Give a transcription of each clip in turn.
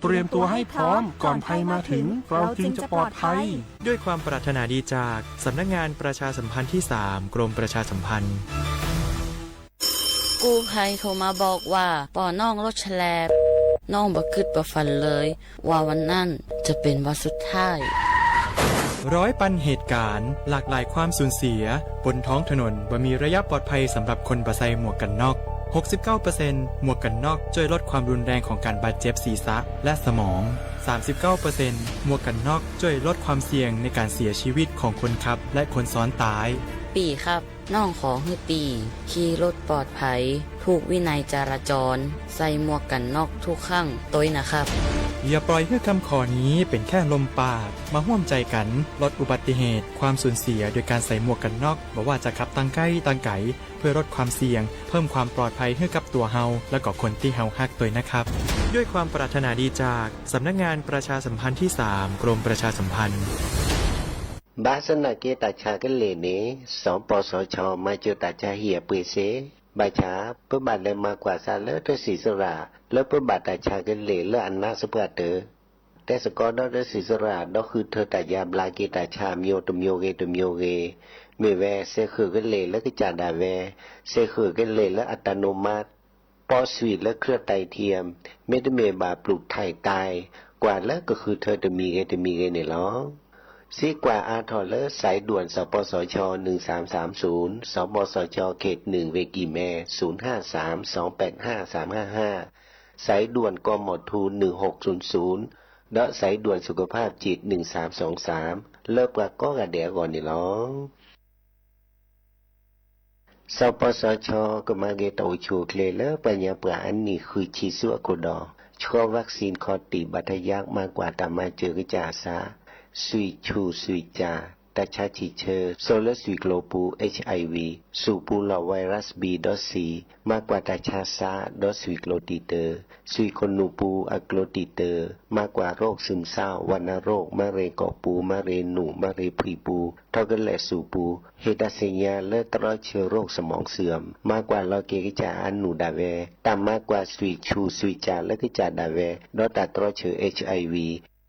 เตรียมตัวให้พร้อม ก่อนภัยมาถึง เราจึงจะปลอดภัย ด้วยความปรารถนาดีจาก สำนักงานประชาสัมพันธ์ที่สาม กรมประชาสัมพันธ์ กู้ภัยโทรมาบอกว่า ปอน้องรถแฉลบ น้องบ่คิดบ่ฝันเลย ว่าวันนั้นจะเป็นวันสุดท้าย ร้อยปันเหตุการณ์ หลากหลายความสูญเสีย บนท้องถนน บ่มีระยะปลอดภัยสำหรับคนบ่ใส่หมวกกันน็อก หกสิบเก้าเปอร์เซ็นต์ หมวกกันน็อกช่วยลดความรุนแรงของการบาดเจ็บศีรษะและสมอง สามสิบเก้าเปอร์เซ็นต์ หมวกกันน็อกช่วยลดความเสี่ยงในการเสียชีวิตของคนขับและคนซ้อนท้าย ปีครับ น้องขอหื้อปี ขี่รถปลอดภัย ผูกวินัยจราจร ใส่หมวกกันน็อกทุกครั้ง ตวยนะครับ อย่าปล่อยให้คำขอนี้เป็นแค่ลมปาก มาร่วมใจกัน ลดอุบัติเหตุ ความสูญเสีย โดยการใส่หมวกกันน็อก บ่ว่าจะขับตางใกล้ตางไก๋ เพื่อลดความเสี่ยง เพิ่มความปลอดภัยให้กับตัวเฮา และก็คนที่เฮาฮักตวยนะครับ ด้วยความปรารถนาดีจาก สำนักงานประชาสัมพันธ์ที่สาม กรมประชาสัมพันธ์ ဘၣ်ဆၣ်သနာ်က့ တၢ်ဆါကလဲာ်န့ၣ် စီၤပီစီၤခၠီ မၤစၢၤတၢ်ဆါဟံၣ်အပှ့ၤစ့ၢ်, ဘၣ်ဆၣ် ပဘၣ်လဲၤမၤကွၢ်စးလၢတၢ်စံးစရၣ် လၢပဘၣ်တၢ်ဆါကလဲာ်လၢအနးစပှၢ်တၢၢ် တဲစ့ၢ်ကီးဒီးတၢ်စံးစရၣ် ဒီးဃုထၢတၢ်ယါဘျါက့ၤတၢ်ဆါအမျိုးတမျိုးဂ့ၤတမျိုးဂ့ၤ, မ့ၢ်ဝဲ စဲးဃုာ်ကလဲာ်လၢကစၢ်ဒၣ်ဝဲ, စဲးဃုာ်ကလဲာ်လၢ autonomous, ပီၣ်သွံၣ်လၢ เครื่องไต่เทียม, မ့တမ့ၢ်ဘၣ်ပျုၢ်ထံၣ်တၢ် ကွၢ်လၢကဃုထၢတမံၤဂ့ၤတမံၤဂ့ၤန့ၣ်လီၤ. စံးကွၢ်အါထီၣ်လၢ สายด่วน สปสช หนึ่งสามสามศูนย์, สปสช เขตหนึ่ง เวกีแม ศูนย์ห้าสาม สองแปดห้า สามห้าห้า, สายด่วน กมธ หนึ่งหกศูนย์ศูนย์ ဒီး สายด่วนสุขภาพจิต หนึ่งสามสองสาม လၢပှၤကိးဂၤဒဲးအဂီၢ်န့ၣ်လီၤ. စီၤပီစီၤခၠီ ကမၤက့ၤတၢ်အိၣ်ဆူၣ်အိၣ်ချ့လၢပှၤညါပှၤအနံၣ်ဃုဆံဆူအခိၣ်ဒီး ဆှီ vaccine ခီၣ်တံၢ် ဘၣ်တၢ်ယါမၤကွၢ်တၢ်မၤစၢၤကစၢ်အသး, သွံၣ်ဆူၣ်သွံၣ်စၢ် တၢ်ဆါဆံၣ်ဆၢ စိာ်လၢသွံၣ်ကျိၤပူၤ HIV, ဆူၣ်ပူၤလီၢ် virus B ဒီး C, မၤကွၢ်တၢ်ဆါစး ဒီးသွံၣ်ကျိၤတံာ်တာ်, သွံၣ်ခိၣ်နူာ်ပူၤအကျိၤတံာ်တာ်, မၤကွၢ် โรคซึมเศร้า วัณโรค မါရ့ၣ်ကီၢ်ပူၤ မါရ့ၣ်နူၣ် မါရ့ၣ်ဖှံၣ်ပူၤ ထီၣ်ကလဲာ်ဆူၣ်ပူၤ ဟ့ၣ်တၢ်သ့ၣ်ညါလၢတြီဆၢ โรคสมองเสื่อม မၤကွၢ်လီၤက့ၤကစၢ်အနူၣ်ဒၣ်ဝဲ, တၢ်မၤကွၢ်သွံၣ်ဆူၣ်သွံၣ်စၢ်လၢကစၢ်ဒၣ်ဝဲ ဒီးတၢ်တြီဆၢ HIV,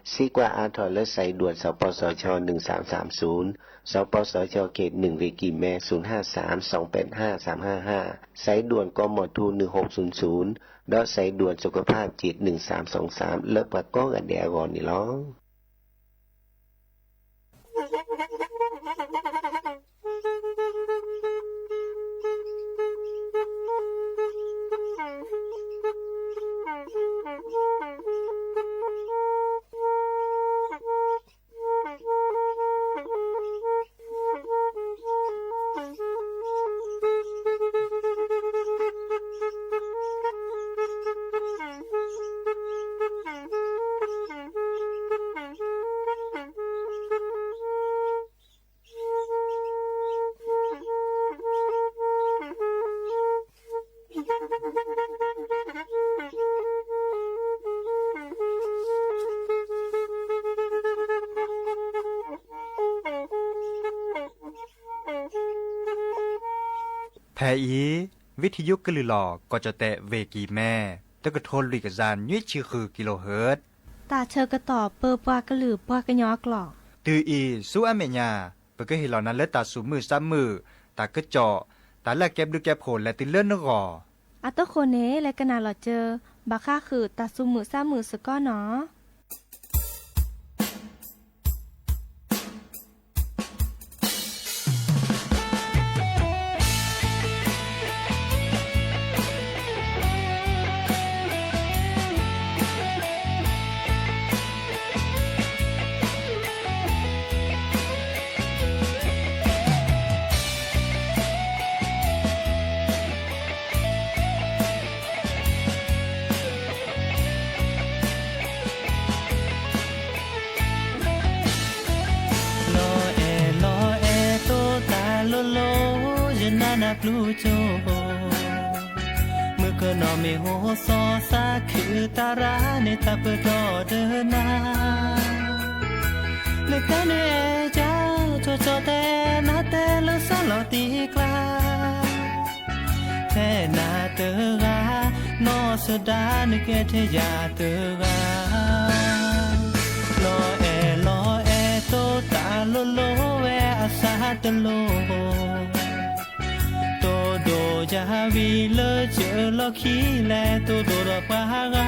စံးကွၢ်အါထီၣ်လၢ สายด่วน สปสช หนึ่งสามสามศูนย์, สปสช เขตหนึ่ง เวกีแม ศูนย์ห้าสาม สองแปดห้า สามห้าห้า, สายด่วน กมธ หนึ่งหกศูนย์ศูนย์ ဒီး สายด่วนสุขภาพจิต หนึ่งสามสองสาม လၢပှၤကိးဂၤဒဲးအဂီၢ်န့ၣ်လီၤ. ဖဲအံၤ ဝံထံယုကလုၢ်လီၤ ကီၢ်ကၠီၣ်တဲၣ် ဝ့ၢ်ကံၢ်မဲ တကထိလွံၢ်ကယၤနွံဆံဃုကံလိဟၢၣ် တၢ်ဆၢကတီၢ်ပၢပှၤကလုာ်ပှၤကညီအကျိာ် တုၤအံၤ ဆူအမဲာ်ညါ ပကဟ့ၣ်လီၤနၤလၢတၢ်သူၣ်မုာ်သးမုာ် တၢ်ကစီၣ် တၢ်လၢအကဲဘျုးကဲဖှိၣ်လဲၤတုၤလၢနဂီၢ် အတဃိန့ၣ် လဲၤကနၣ်လီၤစၢၤ ဘၣ်ဃးဃုာ်တၢ်သူၣ်မုာ်သးမုာ်စ့ၢ်ကီးနီၤ. လီၤအဲၣ်လီၤအဲၣ်သိးတၢ်လိၤလိၤ ယနၤနၢ်ပျူၤကၠိ မုၢ်ကနီၤမ့ၢ်ဟိသီသးခုၣ်သရၣ်န့ၣ် တၢ်ပၢၢ်ဒီးဒၢနၤ နတဲန့ၣ်အဲၣ်ကၠီ ကၠီကၠီတဲနၤတဲလၢစီလီၤတံၢ်ကျါ ထဲနၤတဂၤ နီၢ်စဒါနကဲထဲယၤတဂၤ လၢစၢၤလီၢ်ခံလဲၣ် တိၢ်ဒိၣ်ဒီးပှၤဂၤ,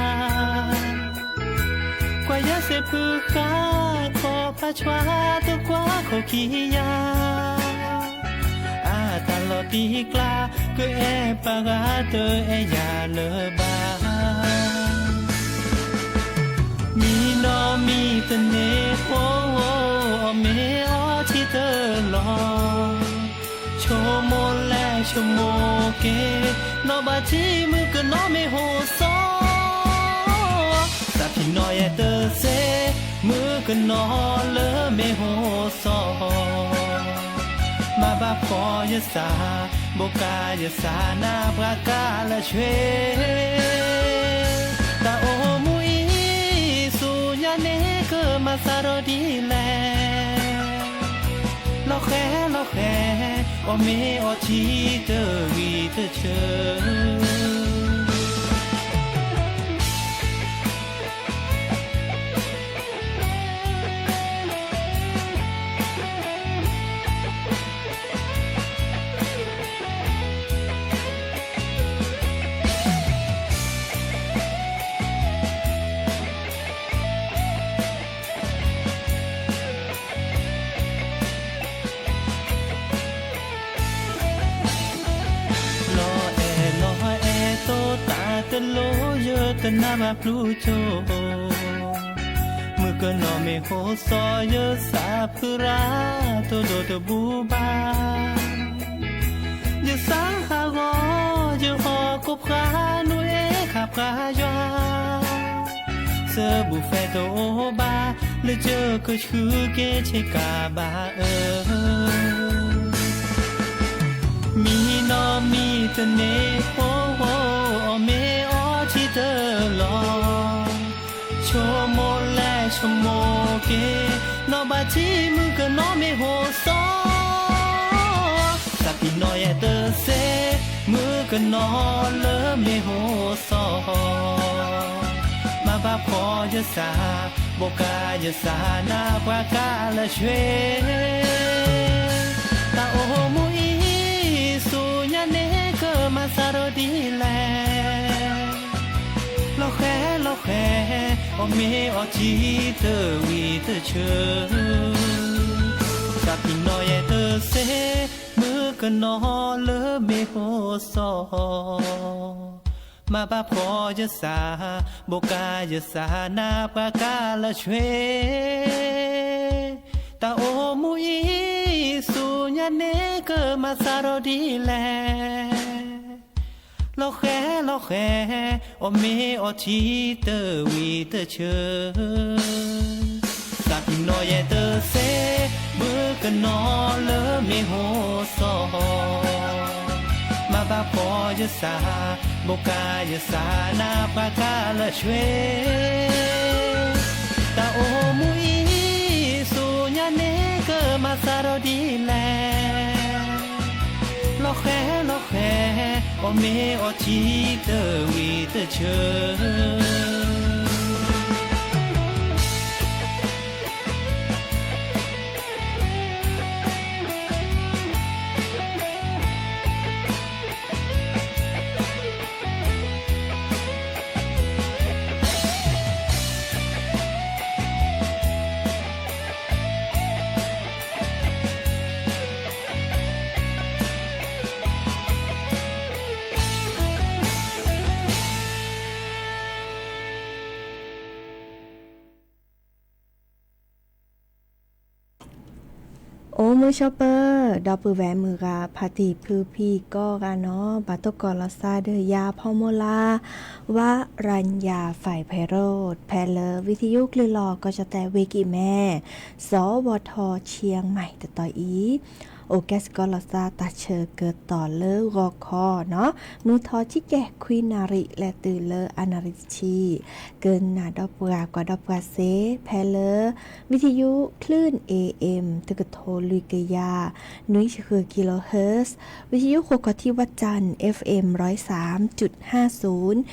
ကွၢ်ယဲစ့ဖုဃါ ခီဖးဆွါသကွၢ်ခိၣ်ခံယၤ, အတၢ်လီၤတံၢ်ကျါ ကအဲၣ်ပှၤဂၤတအဲၣ်ယၤလၢၤဘၣ်. မံနီၢ်မံတန့ၢ်ဖိ အီၣ်မ့ၤအီထံတလီၢ်, ဆိကမိၣ်လဲၤဆိကမိၣ်က့ၤ, နီၢ်ဘၣ်ထံမုၣ်ကနီၤမ့ၢ်ဟိၣ်စီၤ, သးဖံးနီၢ်ယဲတသ့ မုၣ်ကနီၤလၢမ့ၢ်ဟိၣ်စီၤ, မၤဘၣ်ဖှီၣ်ယသး ဘိးကါယသးနါပှၤကါလၢာ်ဆှ့, တၢ်အိၣ်မူအံၤ ဆူညါန့ၣ်ကမၤသးဒီးဒ်လဲၣ်, လီၤဃဲလီၤဃဲ အီၣ်မ့ၤအီထံတဂံၢ်တဆၢ လီၤအဲၣ်လီၤအဲၣ်သိးတၢ်တလိၤ ယတနၢ်ဘၣ်ပျူၤကၠိ, မုၣ်ကနီၤမ့ၢ်ဟိၣ်စီၤ ယသးဖုရၣ် တိၢ်ဒိၣ်တဘူၣ်ဘၣ်, ယသးဟးဂီၤ ယဟီၣ်ကိးဖှါ နူအဲၣ်ခးပှၤယွၤ, သးဘူၣ်ဖဲတအိၣ်ဘၣ် လၢကၢကဆူက့ဆ့ကၤဘၣ်အၢ မံနီၢ်မံတန့ၢ်ဖိ အီၣ်မ့ၤအီထံတလီၢ်, ဆိကမိၣ်လဲၤဆိကမိၣ်က့ၤ, နီၢ်ဘၣ်ထံမုၣ်ကနီၤမ့ၢ်ဟိၣ်စီၤ, သးဖံးနီၢ်ယဲတသ့ မုၣ်ကနီၤလၢမ့ၢ်ဟိၣ်စီၤ, မၤဘၣ်ဖှီၣ်ယသး ဘိးကါယသးနါပှၤကါလၢာ်ဆှ့, တၢ်အိၣ်မူအံၤ ဆူညါန့ၣ်ကမၤသးဒီးဒ်လဲၣ်, လီၤဃဲလီၤဃဲ အီၣ်မ့ၤအီထံတဂံၢ်တဆၢ, သးဖံးနီၢ်ယဲတသ့ မုၣ်ကနီၤလၢမ့ၢ်ဟိၣ်စီၤ, မၤဘၣ်ဖှီၣ်ယသး ဘိးကါယသးနါပှၤကါလၢာ်ဆှ့, တၢ်အိၣ်မူအံၤ ဆူညါန့ၣ်ကမၤသးဒီးဒ်လဲၣ်, လီၤဃဲလီၤဃဲ အီၣ်မ့ၤအီထံတဂံၢ်တဆၢ, သးဖံးနီၢ်ယဲတသ့ မုၣ်ကနီၤလၢမ့ၢ်ဟိၣ်စီၤ, မၤဘၣ်ဖှီၣ်ယသး ဘိးကါယသးနါပှၤကါလၢာ်ဆှ့, တၢ်အိၣ်မူအံၤ ဆူညါန့ၣ်ကမၤသးဒီးဒ်လဲၣ်, လီၤဃဲလီၤဃဲ အီၣ်မ့ၤအီထံတဂံၢ်တဆၢ. အိၣ်မုာ်ဆိးပၢၤ ဒီပုၢ်ဝဲၢ်မုၢ်ဂၤ ဖါတံၢ်ဖုဖံကိးဂၤနီၣ်, ဘၣ်တကိးလီၤသးဒီးယၤဖီမိၢ်လါ ဝါရၤညၣ် ဖဲးဖဲးရိး ဖဲလၢ ဝံသယုကလုၢ်လီၢ်ကီၢ်ကၠီၣ်တဲၣ် ဝ့ၢ်ကံၣ်မဲၣ် စီၤဝီၤထီၣ်ဆံမံၣ် တတီၤအံၤ, အိၣ်ကဲစ့ၢ်ကီးလီၤသး တၢ်ဆၢကတီၢ်လၢဂီၤခီနီၣ်, မုၢ်ထီၣ်ခံကဲၣ်ခွံနၣ်ရံၣ် လဲၤတုၤလၢအနၣ်ရံၣ်တဆံ, ကနၣ်ဒီးပှၤကွၢ်ဒီးပှၤစ့ၢ် ဖဲလၢ ဝံသယုကလုၢ် A M တကထိလွံၢ်ကယၤ နွံဆံဃု kilohertz, ဝံသယုဃိာ်ခီၣ်ထံးဝးတၢၣ် F M ร้อยสามจุดห้าศูนย์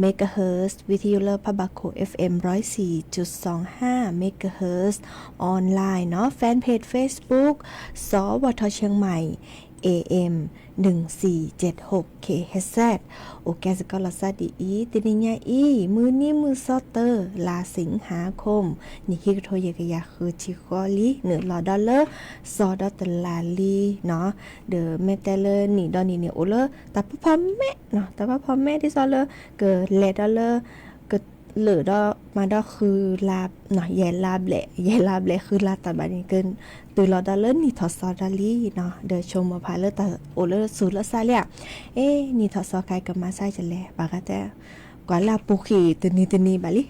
megahertz, ဝံသယုလၢဖးဘၣ်ခိၣ် F M ร้อยสี่จุดสองห้า megahertz, online နီၣ်, fan page Facebook စီၤဝီၤထီၣ်ဆံမံၣ် A M หนึ่งสี่เจ็ดหก K H Z အိၣ်ကဲစ့ၢ်ကီးလီၤစၢ်ဒ်အံၤ, တနံၤညါအံၤ မုၢ်နံၤမုၢ်သီတၢ လါสิงหาคม နံၣ်ခံကထိယဲၢ်ကယၤဃုဆံဃိးလံ, နုာ်လီၤဒီးလၢ စီၤဒီးတလးလံနီၤ, ဒီးမ့ၢ်တဲလၢနံၣ်ဒီးနံၣ်န့ၣ် အိၣ်လၢတၢ်ဖီၣ်ဖီၣ်မဲနီၤ, တၢ်ဖီၣ်ဖီၣ်မဲဒ်သိးလၢ ကလဲၤဒီးလၢ ကလၢာ်ဒီးမၤဒီးဃုလါ, ယဲၢ်လါဘျဲၣ်, ယဲၢ်လါဘျဲၣ်ဃုလါတၢ်ဘၣ်န့ၣ် ကတုၤလီၤဒီးလၢနံၣ်ထီၣ်စီၤဒီးလံနီၤ, ဒီးဆိကမိၣ်ဖးလၢတၢ်အိၣ်လၢသူၣ်လၢသးလံဧါ, အ့ နံၣ်ထီၣ်စီၤခါကမၤဆါယလဲၣ်, ဘၣ်ဃးတဲ ကွၢ်လၢအပူၤဃံးတနံၤတနံၤဘၣ်လံ,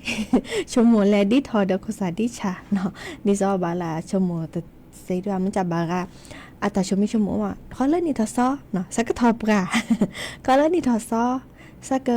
ဆိကမိၣ်လဲၤဒ်ထီၣ်ဒီးခိၣ်သၣ်ဒ်ဆါနီၤ, ဒ်သိးဘၣ်လၢဆိကမိၣ်တသ့ဒၣ်မ့ၢ်ဘၣ်ဂၤ, အတၢ်ဆိကမိၣ်ဆိကမိၣ်မး ခီလၢနံၣ်ထီၣ်စီၤ ဆၢကထီၣ်ပှၢ်, ခီလၢနံၣ်ထီၣ်စီၤ ဆၢက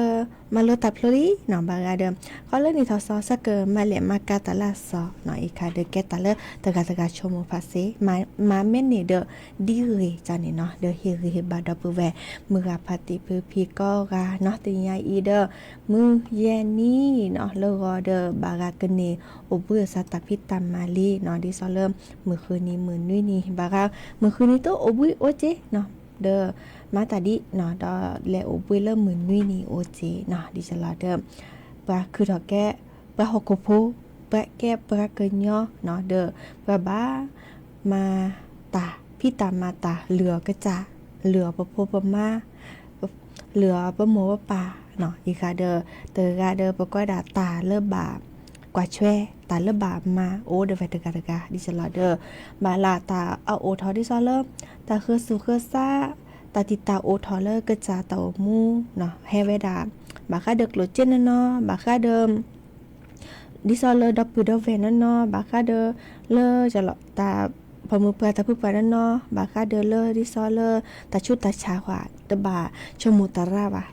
မၤလိတၢ်ဖျိလံနီၤ, ဘၣ်ဂၤဒီး ခီလၢနံၣ်ထီၣ်စီၤ ဆၢကမၤလဲၣ်မၤကၤတၢ်လၢအစီၤနီၤ, အံၤခါဒီးကဲတၢ်လၢတဂၤတဂၤဆိကမိၣ်ဖးစ့, မၤမ့ၢ်န့ၣ်ဒီး ဒ်ဂ့ၤကန့ၣ်နီၤ, ဒီးဟ့ၣ်ဂံၢ်ဟ့ၣ်ဘါဒီပုၢ်ဝဲၢ် မုၢ်ဂၤဖါတံၢ်ဖုဖံကိးဂၤနီၤ, တနံၤညါအံၤဒီး မုၢ်ယဲၢ်နံၤနီၤ လၢဂီၤဒီး ဘၣ်ဂၤကန့ၢ်အိၣ်ဘှံးအသးတၢ်ဖံးတၢ်မၤလံနီၤ, ဒ်သိးလၢ မုၢ်ဃုနံၤမုၢ်နွံနံၤ ဘၣ်ဂၤ မုၢ်ဃုနံၤတအိၣ်ဘှံးအိၣ်က့နီၤ, ဒီးမၤတၢ်ဒ်နီၤ, ဒီးလဲၤအိၣ်ဘှံးလၢမုၢ်နွံနံၤအိၣ်က့နီၤ, ဒ်သိးလီၤဒီး ပှၤခုထီၣ်ကဲ ပှၤဟီၣ်ခိၣ်ဖိ, ပှၤကဲပှၤကညီနီၤ, ဒီးပှၤဘၣ် မၤတၢ်ဖံးတၢ်မၤတၢ် လုၢ်အီၣ်ကစၢ်, လုၢ်အီၣ်ပဖိပမါ, လုၢ်အီၣ်ပမိၢ်ပပၢ်နီၤ, အံၤဃးဒီး တဂၤဒီးပကွၢ်ဒၣ်တၢ်လၢဘၣ်ကွၢ်ထွဲ, တၢ်လၢဘၣ်မၤအိၣ်ဒီးဝဲတဂၤတဂၤ ဒ်သိးလီၤဒီး ဘၣ်လၢတၢ်အအိၣ်ထီၣ်ဒ်သိးလၢ တၢ်ဃုာ်သူၣ်ဃုာ်သး, တၢ်တံာ်တာ်အိၣ်ထီၣ်လၢကစၢ်တၢ်အိၣ်မူနီၤ, ဟဲဝဲဒၣ် ဘၣ်ဃးဒီးကျိၣ်စ့နီၢ်နီၢ်, ဘၣ်ဃးဒီး ဒ်သိးလၢဒီပုၢ်ဒီဝဲၢ်နီၢ်နီၢ်, ဘၣ်ဃးဒီးလၢ တၢ်ပိာ်မုၣ်ပှၢ်တၢ်ဖုပှၢ်နီၢ်နီၢ်, ဘၣ်ဃးဒီးလၢဒ်သိးလၢ တၢ်ဆူးတၢ်ဆါဃီ တဘၣ်ဆိကမိၣ်တရၣ်ဘၣ်,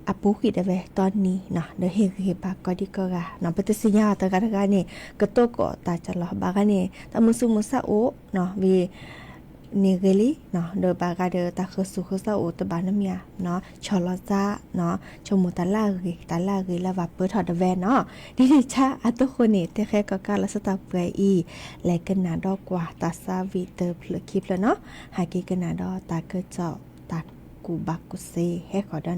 အပူၤကွံာ်ဒၣ်ဝဲတီနံၤနီၤ, ဒီးဟ့ၣ်ဂံၢ်ဟ့ၣ်ဘါကိးဒံကိးဂၤနီၤ, ပတသ့ၣ်ညါအီၤတဂၤတဂၤန့ၣ် ကတိၤကိးတၢ်ကလီၤ, ဘၣ်ဂၤန့ၣ် တၢ်မုၢ်သူၣ်မုၢ်သးအိၣ်နီၤ, ဝံၤ န့ၣ်ဂ့ၤလံနီၤ, ဒီးဘၣ်ဂၤဒီးတၢ်ဃုာ်သူၣ်ဃုာ်သးအိၣ်တဘၣ်နီတမံၤဧါနီၤ, ဆီၣ်လီၤသးနီၤ, ဆိကမိၣ်တၢ်လၢအဂ့ၤ, တၢ်လၢအဂ့ၤလၢဘၣ်ပၢၢ်ထီၣ်ဒၣ်ဝဲနီၤ, ဒ်န့ၣ်ဆါအသဃိန့ၣ် တဲဃဲကီးကးလီၤဆၢတၢ်ပှဲၤအံၤ, လဲၤကနၣ်ဒီးကွၢ်တၢ်သးဝံၣ်တဖျၢၣ်ခံဖျၢၣ်နီၤ, ဟဲက့ၤကနၣ်ဒီးတၢ်ကစီၣ်တၢ်ကူၣ်ဘၣ်ကူၣ်သ့ဟဲဃီၤဒ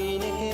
ီးနီၤ.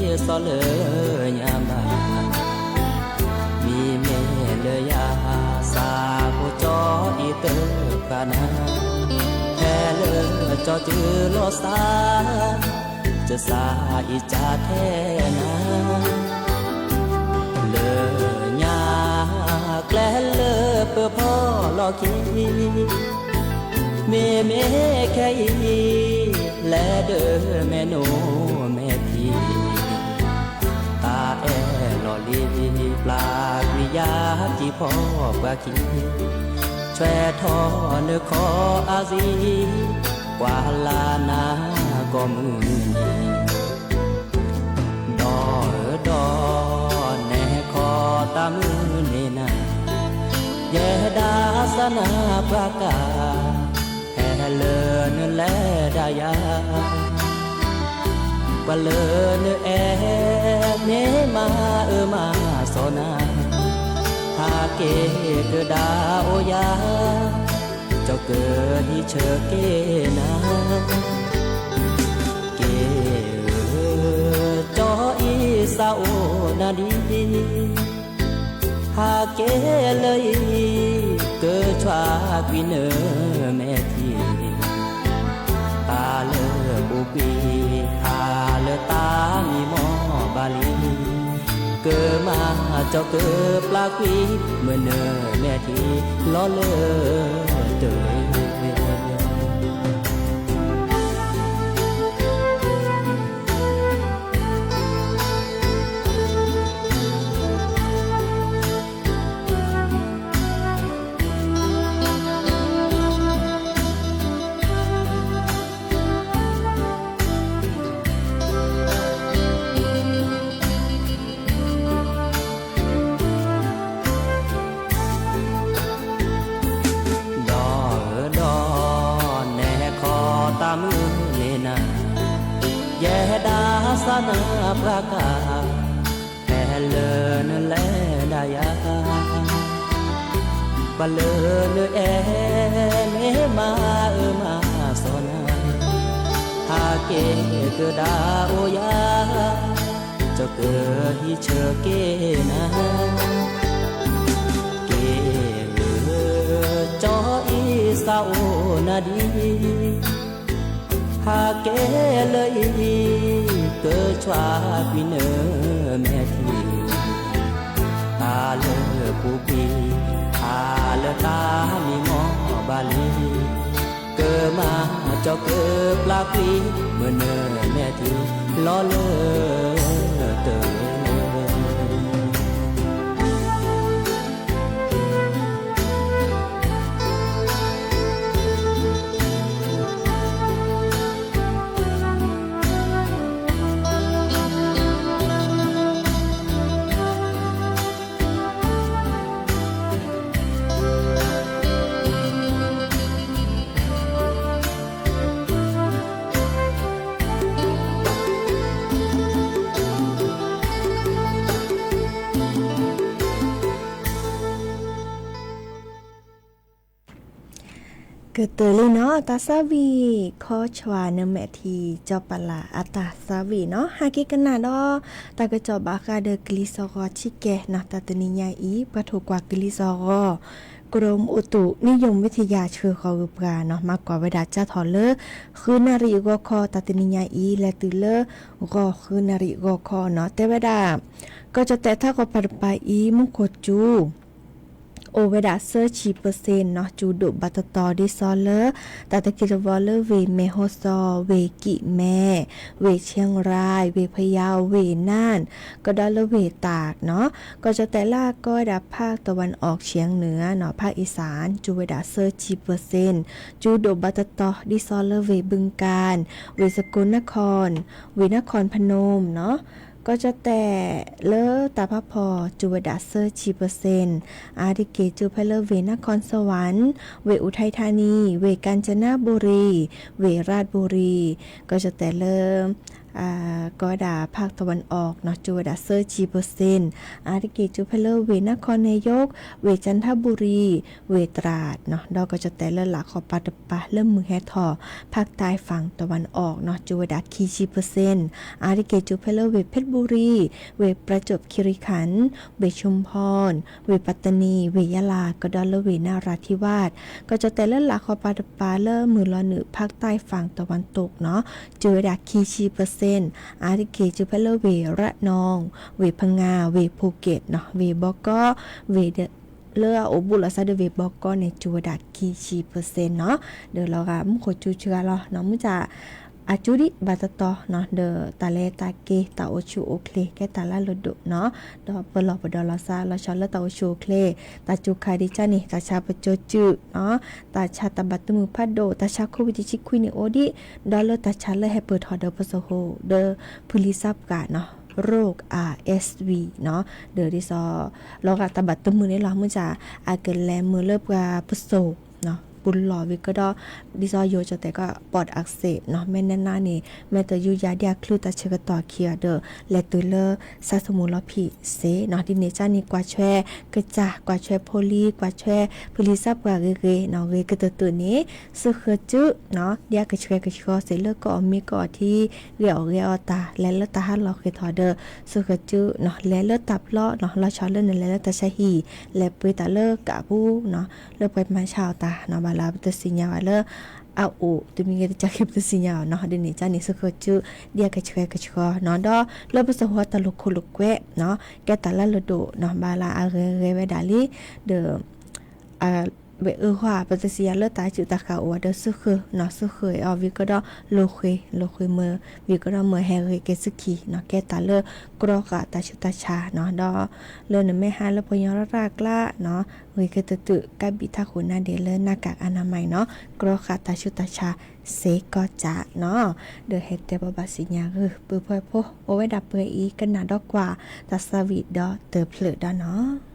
စီၤလၢညါဘၣ်, မ့မ့ၢ်လၢယၤ စးဖိကၠီအံၤသၢခါနၤ, ဖဲလၢကၠီတုၤလီၤစၢ်, ကစၢ်အံၤကၠါထဲနၤ လၢညါ ကျဲလၢပဖီၣ်လီၤခံ, မ့မ့ၢ်ခဲအံၤ လဲၤဒၢမဲာ်နိမဲာ်ထံ, တၢ်အဲၣ်လီၤလံ ပျၢ်ကွံာ်ယၤကံၢ်ဖီၣ်ပှၤခံ, ဆွဲထီၣ်နခီအါစံ, ပှၤလၢနၤကိးမုၢ်နံၤ ဒီးဒီး နဲခီတၢ်မုၢ်န့ၢ်နၤ, ယဲဒၣ်စၢ်နၤပှၤကါ, ဟဲလၢနလဲၤဒၣ်ယၤ, ပှၤလၢနအဲၣ် မ့ၢ်မၤအၢမၤစီနၤ, ဟးက့ၤကဒါအိၣ်ယၤ ကၠီကဟံးဆၢက့ၤနၤ, က့ၤဧၢ, ကၠီအံၤစးအိၣ်နၤဒံး, ဟးက့ၤလၢအံၤ ကဆွးကွံာ်နမဲာ်ထံ, တၢ်လၢပူၤကွံာ် ဟးလၢတၢ်မံမီၢ်ဘၣ်လံ ကမၤကၠီကပျၢ်ကွံာ် မုၢ်နမဲာ်ထံ လီၤလၢတၢ် ဒီးဧၢဒီး နဲခီတၢ်မုၢ်န့ၢ်နၤ, ယဲဒၣ်စၢ်နၤပှၤကါ, ဖဲလၢနလဲၤဒၣ်ယၤ, ပှၤလၢနအဲၣ် မ့ၢ်မၤအၢမၤစီနၤ, ဟးက့ၤကဒါအိၣ်ယၤ ကၠီကဟံးဆၢက့ၤနၤ, က့ၤဧၢ, ကၠီအံၤစးအိၣ်နၤဒံး, ဟးက့ၤလၢအံၤ ကဆွးကွံာ်နမဲာ်ထံ, တၢ်လၢပူၤကွံာ် ဟးလၢတၢ်မံမီၢ်ဘၣ်လံ ကမၤကၠီကပျၢ်ကွံာ် မုၢ်နမဲာ်ထံ လီၤလၢတၢ် ကတၢၢ်လံနီၤ တၢ်သးဝံၣ် ခီဆှၤနမဲာ်ထံ ကၠီပလးအတၢ်သးဝံၣ်နီၤ ဟဲက့ၤကနၣ်ဒီး တၢ်ကစီၣ်ဘၣ်ဃးဒီးကလံၤစီၤဂီၤဆံးကဲနီၤ တၢ်တနံၤညါအံၤ ပှၤထိၣ်ကွၢ်ကလံၤစီၤဂီၤ ကရူၢ်အိၣ်တူၣ် နံၣ်ယိၣ်ဝံထယၢၣ် ဆှၢဃီၤဂုာ်ပှၤနီၤ မၤကွၢ်ဝဲဒၣ်ကၠၢ်ထီၣ်လၢ ဃုနၣ်ရံၣ်အဂီၢ်ခီ တၢ်တနံၤညါအံၤ လဲၤတုၤလၢ ဂီၤဃုနၣ်ရံၣ်အဂီၢ်ခီနီၤ တဲဝဲဒၣ် ကီၢ်ကၠီၣ်တဲၣ်ထးကီၢ်ပၤတပၤအံၤ မူခိၣ်စူၤ အိၣ်ဝဲဒၣ်သၢဆံပၢၢ်စ့ၣ်နီၤ စူၤဒိၣ်ဘၣ်တတီၤဒ်သိးလၢ တၢ်တက့ၢ်တဝီလၢဝ့ၢ်မဲၢ်ဟီၣ်စီၤ ဝ့ၢ်ကံးမဲ ဝ့ၢ်ခၠ့ၣ်ရၢၣ် ဝ့ၢ်ဖယါ ဝ့ၢ်နၢၣ် ကဒီးလၢဝ့ၢ်တၢ်နီၤ ကီၢ်ကၠီၣ်တဲၣ်လၢအကိးဝဲဒၣ် ဖးတဝၣ်အီၣ်ခၠ့ၣ်နုာ်နီၤ ဖးအ့ၣ်စၣ် စူၤဝဲဒၣ်သၢဆံပၢၢ်စ့ၣ် စူၤဒိၣ်ဘၣ်တတီၤ ဒ်သိးလၢဝ့ၢ်ဘုၣ်ကၣ် ဝ့ၢ်စကိၣ်နခီၣ် ဝ့ၢ်နခီၣ်ဖၣ်နူၣ်နီၤ ကီၢ်ကၠီၣ်တဲၣ်လၢတၢ်ဖးဖီၣ် စူၤဝဲဒၣ်သၢဆံပၢၢ်စ့ၣ် အါတက့ၢ်စူၤဖဲလၢဝ့ၢ်နခီၣ်စဝၣ် ဝ့ၢ်အူးထၢၣ်ထါနံ ဝ့ၢ်ကၣ်စနဘူရံၤ ဝ့ၢ်ရၣ်ဘူရံၤ ကီၢ်ကၠီၣ်တဲၣ်လၢ ကိးဝဲဒၣ် ภาคตะวันออก နီၤ ကၠိဝဲဒၣ် သၢဆံပၢၢ်စ့ၣ်, အါတက့ၢ်ကၠိဖဲလၢဝ့ၢ် นครนายก, ဝ့ၢ် จันทบุรี, ဝ့ၢ် ตราด နီၤ ဒီးကၠီၣ်တဲာ်လၢလာ်ခီပၤတပၤလၢမုၢ်ဟဲထီၣ် ภาคใต้ฝั่งตะวันออก နီၤ ကၠိဝဲဒၣ်ခံဆံပၢၢ်စ့ၣ်, အါတက့ၢ်ကၠိဖဲလၢဝ့ၢ် เพชรบุรี, ဝ့ၢ် ประจวบคีรีขันธ์, ဝ့ၢ် ชุมพร, ဝ့ၢ် ปัตตานี, ဝ့ၢ် ยะลา ကဒီးလၢဝ့ၢ် นราธิวาส, ကၠီၣ်တဲာ်လၢလာ်ခီပၤတပၤလၢမုၢ်လီၤနုာ် ภาคใต้ฝั่งตะวันตก နီၤ ကၠိဝဲဒၣ်ခံဆံပၢၢ်စ့ၣ်, အါတက့ၢ်ကၠိဖဲလၢဝ့ၢ် ระนอง, ဝ့ၢ် พังงา, ဝ့ၢ် ภูเก็ต နီၤ ဝ့ၢ် บก နီၤ ဝ့ၢ်ဒီး လၢအအိၣ်ဘူးလိာ်သးဒီးဝ့ၢ် บก န့ၣ် ကၠိဝဲဒၣ်ခံဆံပၢၢ်စ့ၣ်နီၤ, ဒီးလီၤဂာ်မူခိၣ်ကၠိဆှၢလီၤနီၤ မုၢ်ဆါ အကၠိဒံးဘၣ်တတီၤနီၤ ဒီးတၢ်လဲၤတၢ်က့ၤ တၢ်အိၣ်ဆူၣ်အိၣ်ချ့ ကဲတၢ်လၢအလိၣ်ဒိၣ်နီၤ, ဒီးပလီၢ်ပဒီလီၤသး လီၤဆီလၢတၢ်အိၣ်ဆူၣ်အိၣ်ချ့, တၢ်စူၤခးဒံးကၠၢန့ၣ် တၢ်ဆါပကၠိစုၣ်နီၤ, တၢ်ဆါတၢ်ဘၣ်သမုာ်ဖးဒိၣ် တၢ်ဆါ โควิด တဆံခွံန့ၣ်အိၣ်ဒံး, ဒီးလၢတၢ်ဆါလၢဟဲပၢၢ်ထီၣ်ဒီးပစိာ်ဃိ ဒီးဖုလံၤသးပှၢ်နီၤ โรค อาร์เอสวี နီၤ, ဒီးဒ်သိး လီၤဂာ်တၢ်ဘၣ်သမုာ်န့ၣ်လီၤ မုၢ်ဆါ အကလဲၤမုာ်လၢပှၤပစိာ် ပူၤလီၢ်ဝံၤကဒီး, ဒ်သိးယိၤကၠီၣ်တဲာ်ကီး ปอดอักเสบ နီၤ မ့ၢ်နဲၣ်နါန့ၣ် မ့ၢ်တယူးယၤဒ်အချုးတၢ်ဆၢကတီၢ်ခံဂၤဒီး လဲၤတုၤလၢ ဆါသမူလီၤဖံးစ့ၢ်နီၤ, ဒ်န့ၣ်ကၠၢန့ၣ် ကွၢ်ထွဲကစၢ် ကွၢ်ထွဲဖိလံၤ ကွၢ်ထွဲဖုလံၤသးပှၢ်ဂ့ၤဂ့ၤနီၤ, ဂ့ၤကတၢၢ်တၢၢ်န့ၣ် သုဃၢၤစုနီၤ ဒ်အကဆှဲကဆှီစ့ၢ်လၢကအီၣ်မ့ၤကအီၣ်ထံ ဂဲၤအီၣ်ဂဲၤအီတၢ် လဲၤလၢတၢ်ဟးလီၤဃ့ၢ်ထီၣ်ဒီး သုဃၢၤစုနီၤ လဲၤလၢတၢ်ပျီနီၤ လီၤဆီလၢနလဲၤလၢတၢ်ဆါဟံၣ် လဲၤပှ့ၤတၢ်လၢကးပူၤနီၤ လၢပှဲၤမၤဆါအီၣ်တၢ်နီၤ ဘၣ်လၢပတသ့ၣ်ညါဘၣ်လၢ အအိၣ်တမံၤဂ့ၤတကးဂ့ၤ ပတသ့ၣ်ညါဘၣ်နီၤ, ဒ်န့ၣ်ကၠၢန့ၣ် သုဃၢၤစု ဒ်အကဆှဲကဆှီနီၤ, ဒီးလၢပစိာ်ဃိတၢ်လိာ်ခိၣ်လိာ်ကွဲနီၤ ကဲတၢ်လၢအလိၣ်ဒိၣ်နီၤ ဘၣ်လၢအဂ့ၤဂ့ၤဝဲဒၣ်လံ, ဒီး ဝဲအၢဂီၢ် ပတသ့ၣ်ညါလၢတၢ်စုၣ်တၢ်ဃာ်အိၣ်ဒီးသုဃၢၤနီၤ သုဃၢၤအီၤဝံၤကဒီး လိာ်ဃ့ၢ် လိာ်ဃ့ၢ်မ့ၢ်ဝံၤကဒီးမ့ၢ်ဟဲဂ့ၤက့ၤသုခံနီၤ ကဲတၢ်လၢ ကြီဃာ်တၢ်ဆူးတၢ်ဆါနီၤ ဒီး လၢနမ့ၢ်ဟးလၢပှၤကညီရၣ်ကျါနီၤ ဂ့ၤကတၢၢ်တၢၢ် ကးဘံၣ်ထးခိၣ်နါဒ့းလၢ หน้ากากอนามัย နီၤ ကြီဃာ်တၢ်ဆူးတၢ်ဆါစ့ၢ်ကီးကၠၢနီၤ, ဒီးဟဲတဲဘၣ်ဘၣ်စ့ၣ်ညါဂ့ၤ ပုၢ်ဖိဝဲၢ်ဖိ အိၣ်ဝဲဒၣ်ပှဲၤအံၤ ကနၣ်ဒီးကွၢ် တၢ်သးဝံၣ်ဒီးတၢ်ဖျၢၣ်ဒီးနီၤ.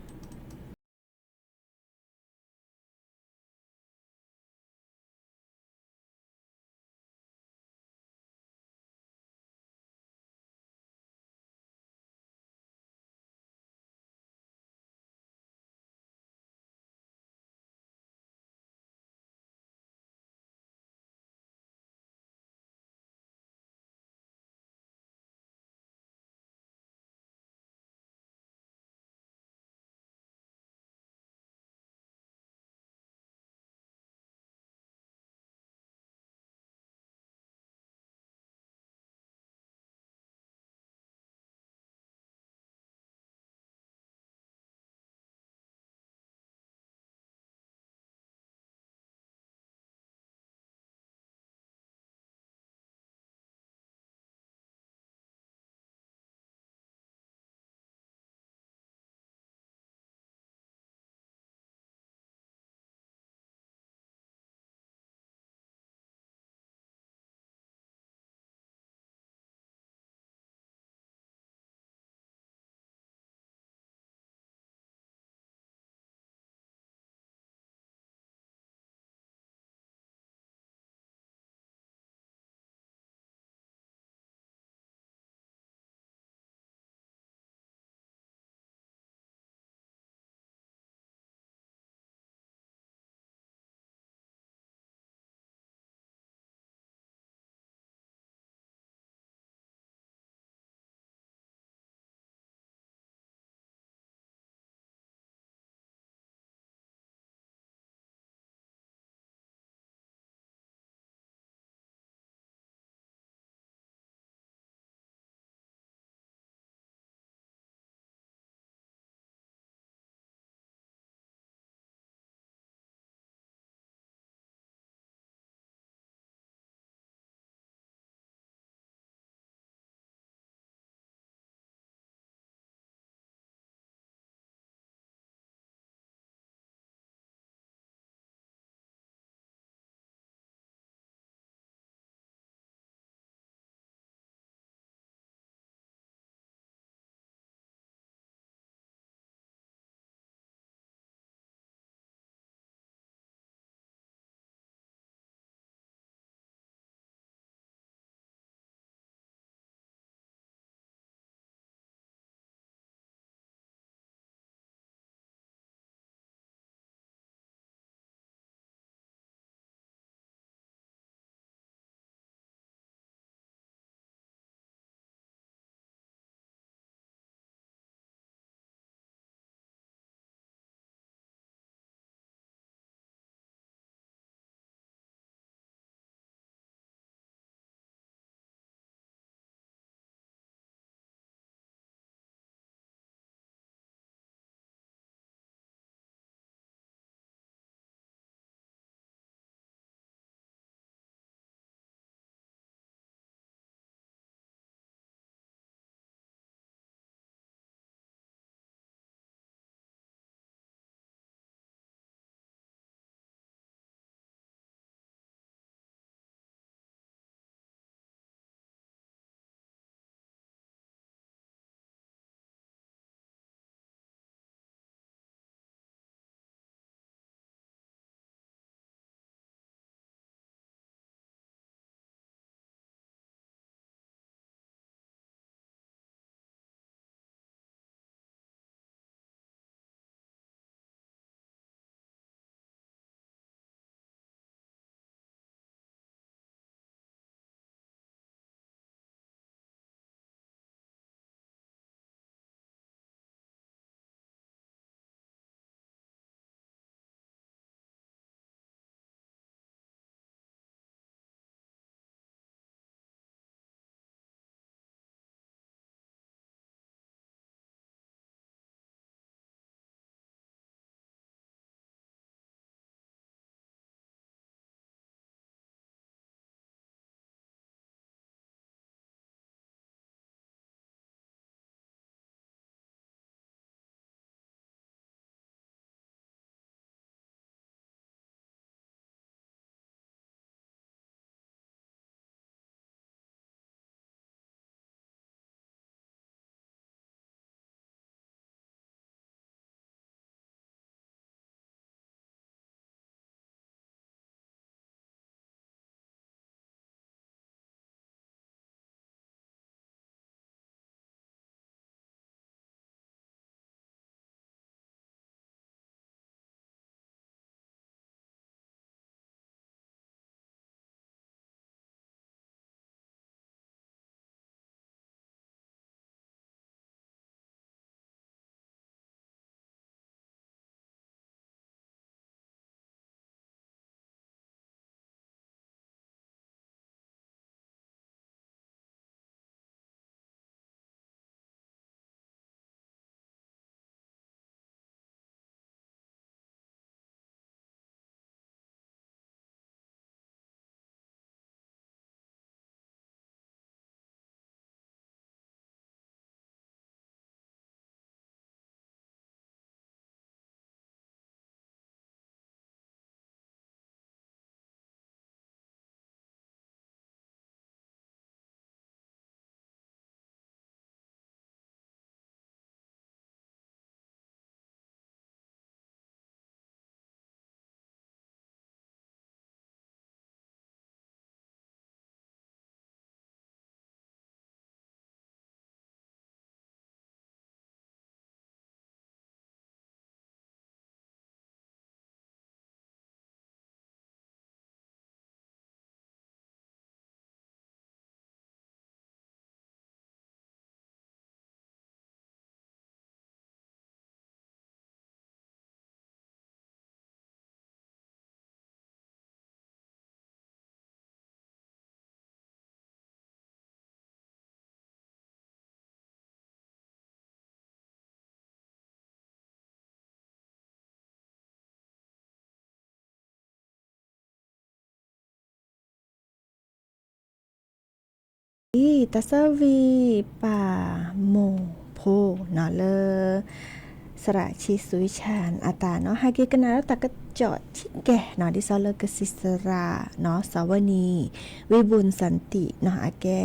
အံၤ တၢ်ဆၢဝံၤပာ်မိၢ်ဖိနီၤလၢ သရၣ်ဆံးစွံဆၣ်အတၢ်နီၤ ဟဲက့ၤကနၣ်ဒီးတၢ်ကစီၣ်ထံကဲနီၤ ဒ်သိးလၢကစံးစရၣ်နီၤ စီၤဝဲနံၤ ဝံဘူၣ်စၣ်တံၣ်နီၤ အကဲ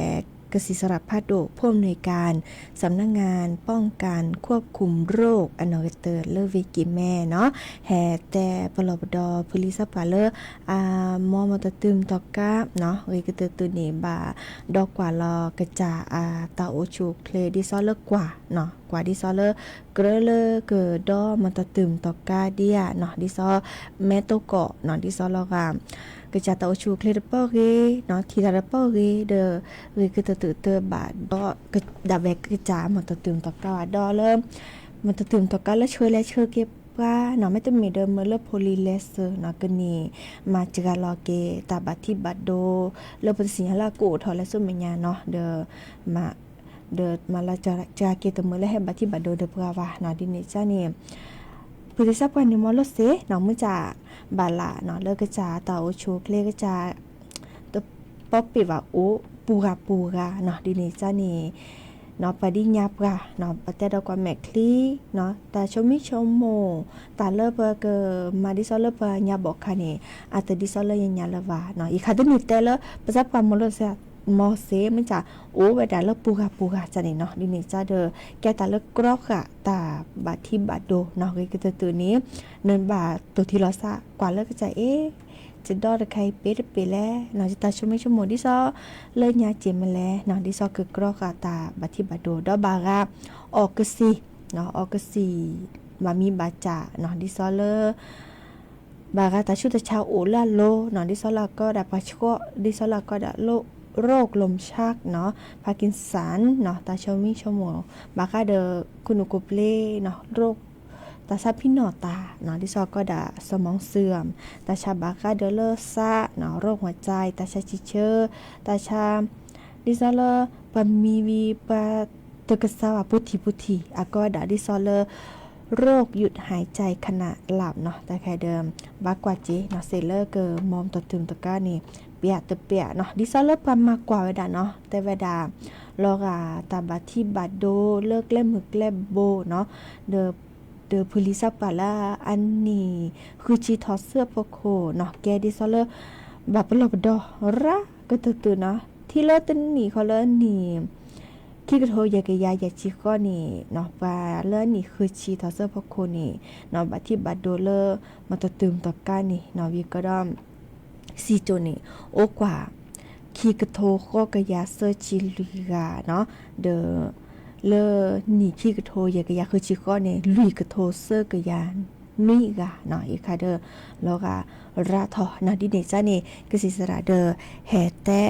ကစံးစရၣ်ဖးဒိၣ် ผู้อำนวยการ สำนักงานป้องกันควบคุมโรค အနီၢ်ကတၢၢ်လၢဝ့ၢ်ကံၢ်မဲနီၤ ဟဲတဲပလီၢ်ပဒီဖုလံၤစၢ်ပှၢ်လၢ အမီမီတၢ်တုၤမတၤကါနီၤ ဂ့ၤကတၢၢ်တုၤန့ၣ် ဘၣ်ဒီကွၢ်လီၤကစၢ်အတၢ်အိၣ်ဆူၣ်အိၣ်ချ့ ဒ်သိးလၢကွၢ်နီၤ ကွၢ်ဒ်သိးလၢ ကြၢးလၢကဒီမတၢ်တုၤမတၤကါဒံးဧါနီၤ ဒ်သိး မဲာ်တီကီၢ်နီၤ ဒ်သိးလီၤဂာ် ကစၢ်တၢ်အိၣ်ဆူၣ်အိၣ်ချ့တပၢၢ်ဂ့ၤနီၤ ထံၣ်တၢ်တပၢၢ်ဂ့ၤဒီး ဂ့ၤကတၢၢ်တုၤတဘၣ်ဒီး ဒၣ်ဝဲကစၢ်မတၢ်တုၤမတၤကါဘၣ်ဒီးလၢ မတၢ်တုၤမတၤကါလၢဆှၢလဲဆှၢက့ၤပှၤနီၤ မ့တမ့ၢ်ဒီးမၢလၢဖိလံၤလဲၤစၢၤနီၤ ကန့ၢ်မၤစှၤလီၤက့ၤတၢ်ဘၣ်ထံဘၣ်ဒိ လၢပတသ့ၣ်ညါလၢအကအိၣ်ထီၣ်လဲၤဆူမဲာ်ညါနီၤ ဒီး ဒီးမၤလီၤစှၤက့ၤတမုာ်လၢဟဲဘၣ်ထံဘၣ်ဒိဒီးပှၤဘၣ်နီၤ ဒ်န့ၣ်ကန့ၣ် ဖုလံၤစၢ်ပှၢ်န့ၣ် မ့ၢ်လိာ်စ့နီၤ မုၢ်စၢ်ဘၣ်လၢနီၤ လၢကစၢ်တၢ်အိၣ်ဆူၣ်အိၣ်ချ့ ကစၢ် တပီပ့ၢ်ဘၣ်အိၣ် ပူၤဂၤပူၤဂၤနီၤ ဒ်န့ၣ်ကန့ၣ်နီၤ ပှၤဒ်ညါပှၤနီၤ ပတဲဒီးကွၢ်မဲာ်ချံနီၤ တၢ်ဆိမိၣ်ဆိကမိၣ် တၢ်လၢပကမၤဒ်သိးလၢပှၤညါဘီၣ်ခါန့ၣ် အတဒ်သိးလၢညါညါလၢၤဘၣ်နီၤ ယခါတန့ၢ်တဲလၢ ပစၢ်ပှၢ်မ့ၢ်လိာ်စ့ မ့ၢ်စ့ မုၢ်စၢ်အိၣ်ဝဲဒၣ်လၢပူၤဂၤပူၤဂၤကန့ၣ်နီၤ ဒ်န့ၣ်ကဒီး ကဲတၢ်လၢကြီဃာ်တၢ်ဘၣ်ထံဘၣ်ဒိနီၤ ဂ့ၤကတၢၢ်တုၤန့ၣ် နဘၣ်တိၢ်ထံလီၤစၢ်ကွၢ်လၢကစၢ်အ့ ယဒီတခါအံၤပ့တပ့ၢ်လဲၣ်နီၤ ယတၢ်ဆိမိၣ်ဆိကမိၣ်ဒ်သိးလၢညါက့ၤမ့ၢ်လဲၣ်နီၤ ဒ်သိးကကြီဃာ်တၢ်ဘၣ်ထံဘၣ်ဒိ ဒီးဘၣ်ဂၤ အီၣ်ကစံၣ်နီၤ အီၣ်ကစံၣ် ဘၣ်မံဘၣ်စၢ်နီၤ ဒ်သိးလၢ ဘၣ်ဂၤတၢ်ဆူးတၢ်ဆါအိၣ်လၢအလိၤနီၤ ဒ်သိးလၢအကီဒၣ်ပှၤဆှီ ဒ်သိးလၢအကီဒၣ် โรคลมชักနီၤ พาร์กินสันနီၤ တၢ်ဆိမိၣ်ဆိကမိၣ် ဘၣ်ဃးဒီးခိၣ်နူာ်ခိၣ်ပျ့ၤနီၤ โรค တၢ်ဆါဖံးနီၣ်တၢ်နီၤ ဒ်သိးကီဒၣ် สมองเสื่อม တၢ်ဆါဘၣ်ဃးဒီးလၢသးနီၤ โรคหัวใจ တၢ်ဆါဆံးဆၢ တၢ်ဆါ ဒ်သိးလၢ ပှၤမံဝံၤ ပှၤတကစၢ်ဘၣ်ပူၤထံၣ်ပူၤထံၣ် အကီဒၣ်ဒ်သိးလၢ โรคหยุดหายใจขณะหลับနီၤ တၢ်ခဲဒီး ဘၣ်ကွၢ်က့ၤနီၤ စ့ၢ်လၢကမီမတၢ်တုၤမတၤကါန့ၣ် ပျးတပျးနီၤ ဒ်သိးလၢပှၤမၤကွၢ်ဝဲဒၣ်နီၤ တဲဝဲဒၣ် လီၤဂာ်တၢ်ဘၣ်ထံဘၣ်ဒိလၢကျဲမုၢ်ကျဲဘိနီၤ ဒီး ဒီးဖုလံၤစၢ်ပှၢ်လၢအနံၣ် ဃုဆံထီၣ်ဆၢအဖီခိၣ်နီၤ ကဲဒ်သိးလၢ ဘၣ်ပလီၢ်ပဒီရၣ်ကတၢၢ်တုၤနီၤ ထံၣ်လၢတနံၣ်ဃီလၢနံၣ် ခံကထိယဲၢ်ကယၤယဲၢ်ဆံဃီန့ၣ်နီၤ ပှၤလၢအနံၣ်ဃုဆံထီၣ်ဆၢဖီခိၣ်န့ၣ်နီၤ ဘၣ်ထံဘၣ်ဒိလၢ မတၢ်တုၤမတၤကါန့ၣ်နီၤ ဝံၤကဒီး စံၣ်ကၠိၣ်န့ၣ် အိၣ်ကွၢ် ခံကထိဃိးကယၤသၢဆံလွံၢ်ဂၤနီၤ ဒီး လၢနံၣ်ခံကထိယဲၢ်ကယၤဃုဆံဃီန့ၣ် လွံၢ်ကထိသၢကယၤနွံဂၤနီၤ အံၤခါဒီး လီၤဂာ်ရၣ်ထီၣ်နီၤ ဒ်န့ၣ်ကန့ၣ် ကစံးစရၣ်ဒီး ဟဲတဲ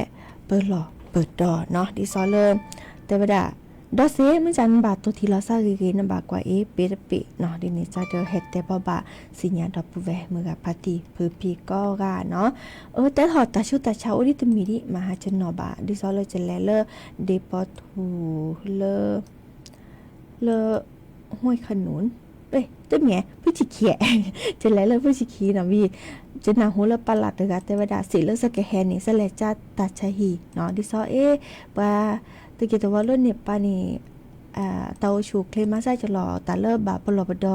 ပလီၢ်ပဒီနီၤ ဒ်သိးလၢ တဲဝဲဒၣ် ဒီးစ့ၢ်မုၢ်ကနဘၣ်တိၢ်ထံလီၤစၢ်ဂ့ၤဂ့ၤ နဘၣ်ကွၢ်အ့ပ့တပ့ၢ်နီၤ ဒ်န့ၣ်ကဒီး ဟဲတဲဘၣ်ဘၣ် စံၣ်ညါဒီပုၢ်ဝဲၢ်မုၢ်ဂၤဖါတံၢ်ဖုဖံကိးဂၤနီၤ အၢ တဲထီၣ်တၢ်ဆူးတၢ်ဆါအိၣ်ဒ်တမံၤဒံး မၤဟးကနီၤဘၣ် ဒ်သိးလၢကလဲၤလၢ ဒ့ပီထူလၢ လၢ ห้วยขนุน တမ့ၢ် ဖုဆံခံ ကလဲၤလၢဖုဆံခံနီၤ ဝံၤ ကနၢ်ဟူလၢပၢ်လၢ်တဂၤတဲဝဲဒၣ် စ့ၢ်လၢစကဟဲန့ၣ် စလဲၤကၢ်တၢ်ဆါဟံၣ်နီၤ ဒ်သိးအ့ ပှၤ တက့ၤတဝီလၢန့ၣ်ပၢ်န့ၣ် တၢ်အိၣ်ဆူၣ်အိၣ်ချ့မၤစၢ်ကလီၤ တၢ်လၢဘၣ်ပလီၢ်ပဒီ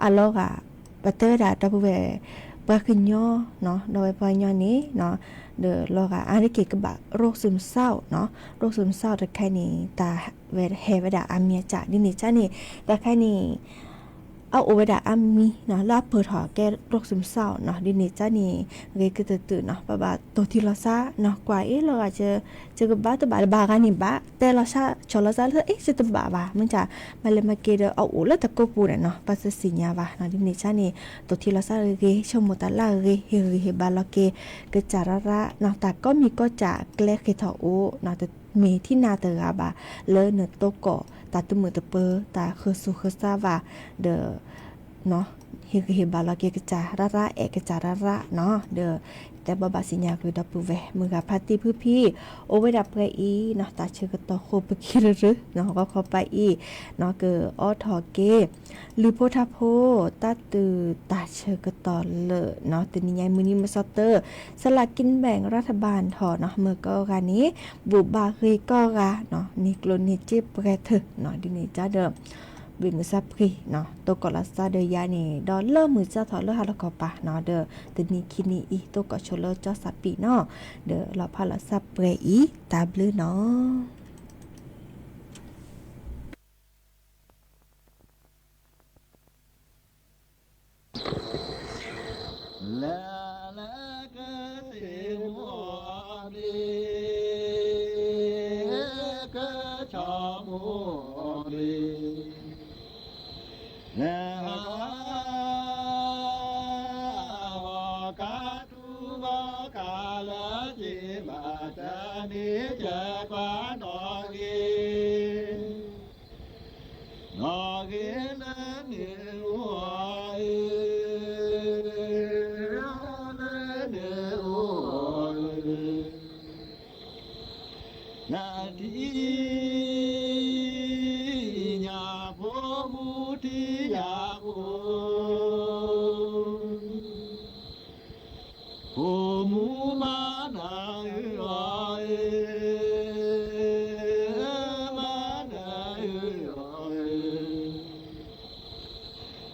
အလီၤဂာ် ပတဲဝဲဒၣ်ဒီပုၢ်ဝဲၢ် ပှၤကညီနီၤ ဒီးဝဲပှၤကညီန့ၣ်နီၤ ဒီးလီၤဂာ်အါတက့ၢ်ကဘၣ် โรคซึมเศร้าနီၤ โรคซึมเศร้าတခါန့ၣ် တၢ်ဝဲဟဲဝဲဒၣ်အါမံၤအစၢ် ဒ်န့ၣ်ကန့ၣ် တၢ်ခါန့ၣ် အအိၣ်ဝဲဒၣ်အါမံၤနီၤ လၢအပၢၢ်ထီၣ်ကဲ โรคซึมเศร้าနီၤ ဒ်န့ၣ်ကန့ၣ် ဂ့ၤကတၢၢ်တုၤနီၤ ပဘၣ်တိၢ်ထံလီၤစၢ်နီၤ ကွၢ်အ့လီၤဂာ် ယကဘၣ်တဘၣ် ဘၣ်ဂၤန့ၣ်ဘၣ် တဲလီၤဆီလီၤစၢ်လၢ အ့ ယတဘၣ်ဘၣ် မ့ၢ်က မၤလဲၤမၤက့ၤဒီးအအိၣ်လၢတၢ်ကိးပူၤန့ၣ်နီၤ ပှၤတသ့ၣ်ညါဘၣ်နီၤ ဒ်န့ၣ်ကန့ၣ် တိၢ်ထံလီၤစၢ်ဂ့ၤဂ့ၤ ဆိကမိၣ်တၢ်လၢအဂ့ၤ ဟ့ၣ်ဂံၢ်ဟ့ၣ်ဘါလီၤက့ၤ ကစၢ်ရၣ်ရၣ်နီၤ တၢ်ကိးမံၤကိးစၢ်ကျဲဃ့ၢ်ထီၣ်အိၣ်နီၤ တမ့ၢ်ထံၣ်နၤတဂၤဘၣ် လၢနတိကီၢ် တၢ်တမုာ်တပၢၤ တၢ်ဃၢၤဆူၣ်ဃၢၤစၢ်ဘၣ် ဒီး ဟ့ၣ်ဂံၢ်ဟ့ၣ်ဘါလီၤက့ၤကစၢ်ရၣ်ရၣ် အဲၣ်ကစၢ်ရၣ်ရၣ်နီၤ ဒီး တဲဘၣ်ဘၣ်စံၣ်ညါဂ့ၤဒီပုၢ်ဝဲၢ် မုၢ်ဂၤဖါတံၢ်ဖုဖံ အိၣ်ဝဲဒၣ်ပှဲၤအံၤနီၤ တၢ်ဆၢကတီၢ်ဃိပက့ၤရၢရၢနီၤ ဂီၤခီပၤအံၤနီၤ ကအိးထီၣ်က့ၤ လုၢ်ဖိထါဖိ တၢ်တုၤတၢ်ဆၢကတီၢ်လၢနီၤ တနံၤညါအံၤ မုၢ်နံၤမုၢ်သီတၢ စလၢကံဘဲၣ်ရးထဘၣ်ထီၣ်နီၤ မ့ၢ်ကိးဂၤန့ၣ် ဘိးဘၣ်ဂ့ၤကိးဂၤနီၤ န့ၢ်ကျိၣ်န့ၢ်စ့ပှဲၤထၢၣ်နီၤ ဒ်န့ၣ်ကဒီး ဘ့ၣ်မုၢ်ဆါဖှံနီၤ တိၢ်ကီၢ်လီၤစၢ်ဒီးယၤန့ၣ် ဒီးလၢမုၢ်စၢ်ထီၣ်လၢဟါလီၤခီပၤနီၤ ဒီးတနံၤခံနံၤအံၤ တိၢ်ကီၢ်ဆိလၢကၠီစးပံးနီၤ ဒီးလီၤဖးလီၤစၢ်ပှဲၤအံၤ တၢ်ဘျုးနီၤ လဲၤလၢကစ့မိၢ်ဘျ့ ကဆီမိၢ်ဘျ့ လဲၤဟး ဟီၣ်ကးထူဘီကးလၢက့ဘၣ်တၢ်န့ၣ် ကဲကွၢ်နီၣ်ဂ့ၤ နီၣ်ဂ့ၤလၢန့ၣ်အိၣ်အီၤ လၢန့ၣ်အိၣ်အီၤ နထံၣ် ညၣ်ဖိမူထံၣ်ညၣ်ဖိ ဖိမူမၤနၤအၢအီၤ မၤနၤအၢအီၤ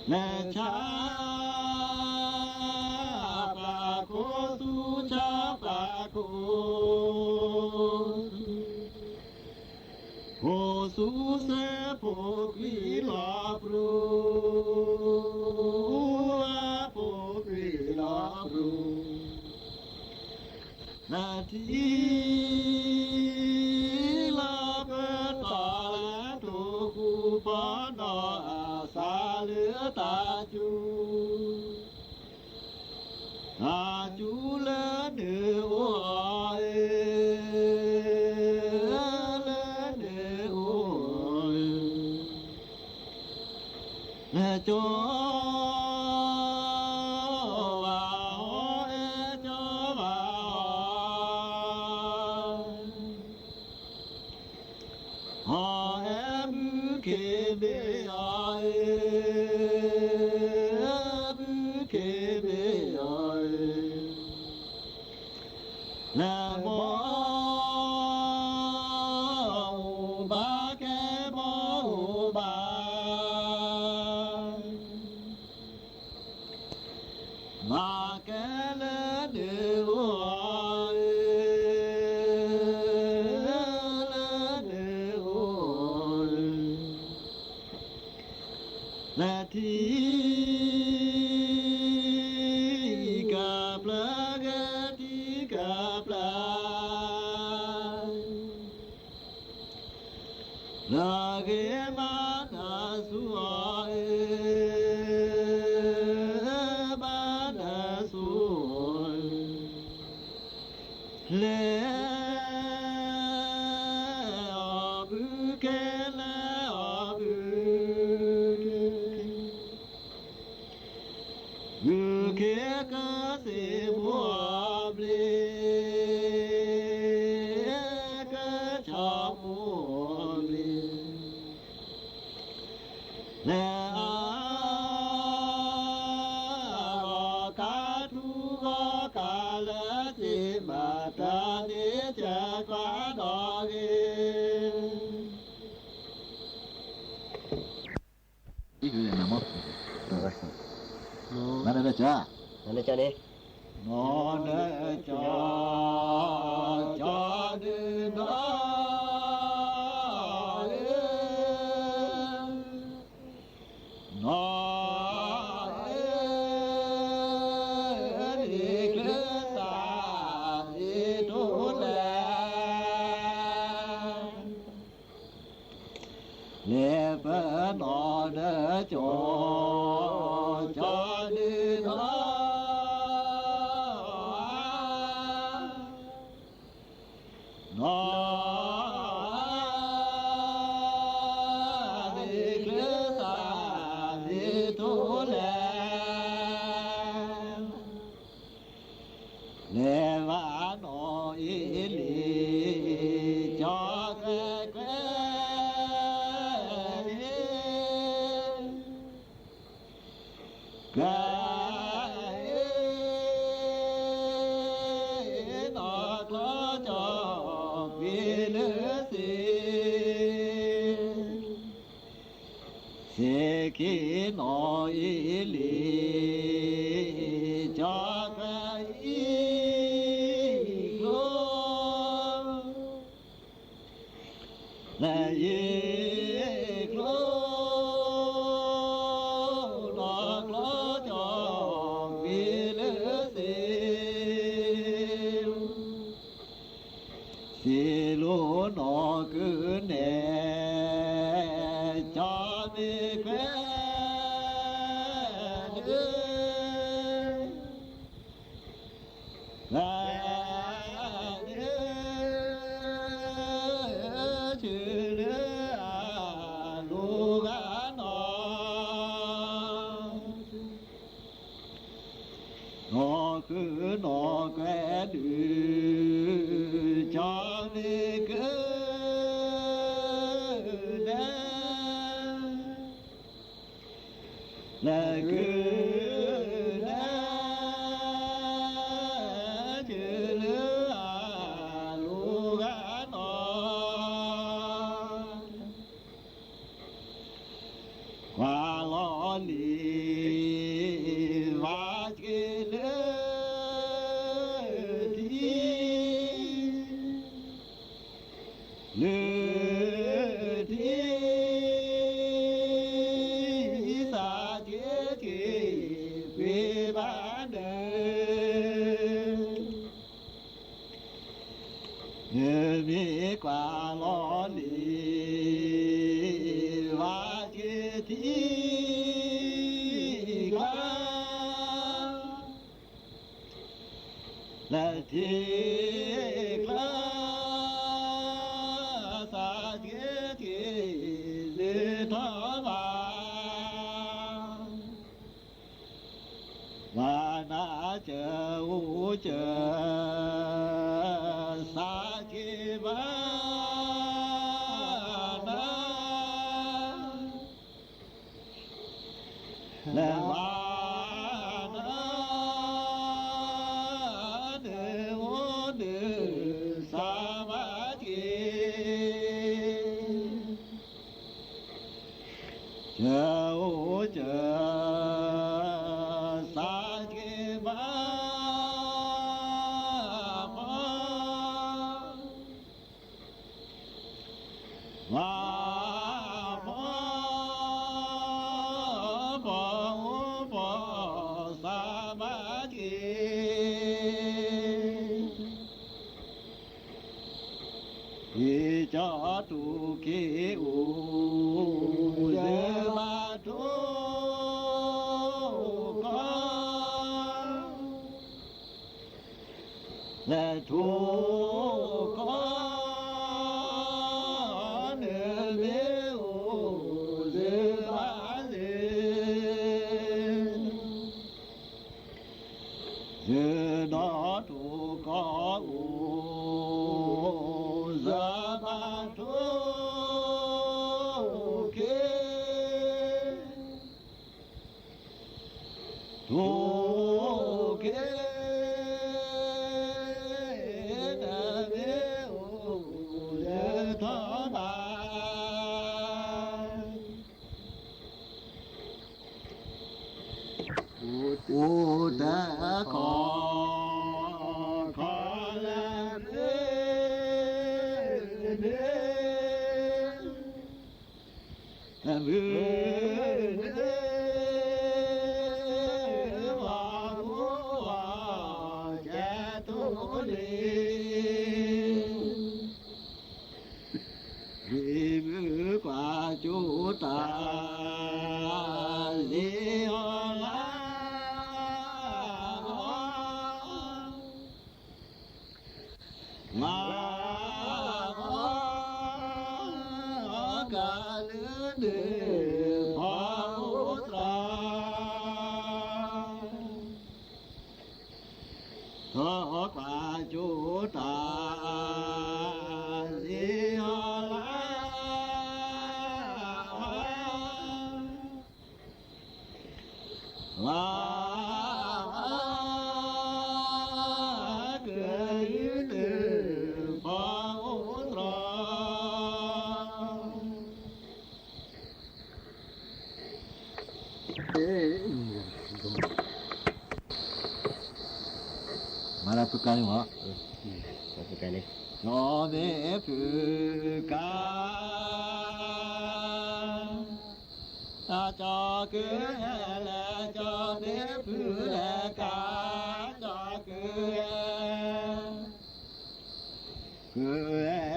လဲၤဆါပာ်ခိၣ်သူဆါပာ်ခိၣ် ဖိသူစဲဖိခွံလီၤပြူ ဖိခွံလီၤပြူ နထံၣ် လီၤပတီၢ်လၢထိၣ်ဃူပီၢ်ဒီး အစးလၢတၢ်စူၤ တၢ်စူၤလၢန့ၣ်အိၣ်အီၤ လၢန့ၣ်အိၣ်အီၤ လဲၤကၠီ ဝၤဟီအဲၣ် ကၠီဝၤဟီ ဟီအဲၣ်ဘုခ့ဘ့ၣ်အီၤ ဘုခ့ဘ့ၣ်အီၤ လဲၤဘီ အိၣ်ဘၣ်ကဲဘီအိၣ်ဘၣ် ဘၣ်ကဲလၢန့ၣ်အိၣ်အီၤ လၢန့ၣ်အိၣ်အီၤ လဲၤထံၣ် ကပျၢၤဂ့ၤထံၣ်ကပျၢၤ လၢဂ့ၤမၤနၢၤဆူအီၤ မၤနၢၤဆူအီၤ လဲၤအီၤဘုကဲ လဲၤအီၤဘုကဲ ဘုခ့ကစ့မိၢ်ဘျ့ ကဆီမိၢ်ဘျ့ လဲၤအီၤ ကးထူဂီၤကးလၢစ့ဘၣ်တၢ်န့ၣ် ကဲကွၢ်နီၣ်ဂ့ၤ မၤနၢၤကၠီ မၤနၢၤကၠီန့ၣ် မၤနၢၤကၠီ ကၠီဒုးနီၣ် နီၣ် နံၤကျဲသးန့ၣ်ထိၣ်လဲၣ် လဲၤပနီၣ်နၢၤကၠီ ကၠီဒုးနီၣ် နီၣ် နံၤကျဲသးန့ၣ်ထိၣ်လဲၣ် လဲၤ ကဲ နီၢ်ကျီကၠီ ကွံာ်လၢသ့ သ့ၣ်က့ၤနီၢ်အ့လ့ၣ် ကၠီခွဲအံၤကျိ လၢအံၤကျိ နီၢ်ကျီကၠီ ကွံာ်လၢသ့ သ့ၣ်လိနီၢ်ကုနဲၣ် ကၠီမ့ၢ်ကွဲးဒုး လၢဒုး ဆူလၢအလိၤဂၤနီၢ် နီၢ်ဃုနီၢ်ကွဲးဒုး ကၠီမ့ၢ်ကု နဲ လၢကု နဲ တုၤလၢအလိၤဂၤနီၢ် ကွၢ်လီၤလံ ဘၣ်က့ၤလၢထံ လၢထံ သးက့ၤက့ၤ ကွံာ်ဘၣ်နၢၤ နမ့ၢ်ကွၢ်လီၤလံ ဘၣ်က့ၤထံကျါ လၢထံကျါ သးက့ၤက့ၤ လၢထီၣ်ဘၣ် ဘၣ်နၤစၢၤအိၣ်စၢၤ သးက့ၤဘၣ်နၤ လၢဘၣ်နၤ နအိၣ်နုာ်သးဘၣ်က့ၤ စၢၤအိၣ်စၢၤ သးက့ၤဘၣ်ပှၤ ဘၣ်ပှၤ ပှၤအိၣ်ပှၤသးဘၣ်က့ၤ ယကၠီတူၢ်က့ၤအိၣ် လၢဘၣ်ထိၣ်ကီၢ် လၢထိၣ်ကီၢ် နမ့ၢ်အိၣ်လၢဘၣ်လၢ လၢနီၢ်ထိၣ်ကီၢ်အိၣ် လၢဘၣ်ထိၣ်က့ၤ ထိၣ်က့ၤ နမ့ၢ်အိၣ်လၢထီၣ်ဘၣ် အိၣ်တခီ ခီလၢမုၢ်န့ၣ် မုၢ်န့ၣ် ပှၤအိၣ်ဝဲကဲထီၣ်လံ မ့ၢ်မုၢ်ကွၢ်ကၠိတၢ် လ့ၤအီၤလါအီၤ ဝါ ကယုၢ်တဖီအိၣ်တြီ မၤလၢဖုကါန့ၣ်မး, ဖုကါန့ၣ်, ကၠီမ့ၢ်ဖုကါ, ကၠီကဟဲလဲၣ်, ကၠီမ့ၢ်ဖုလဲၣ်ကါ, ကၠီကဟဲ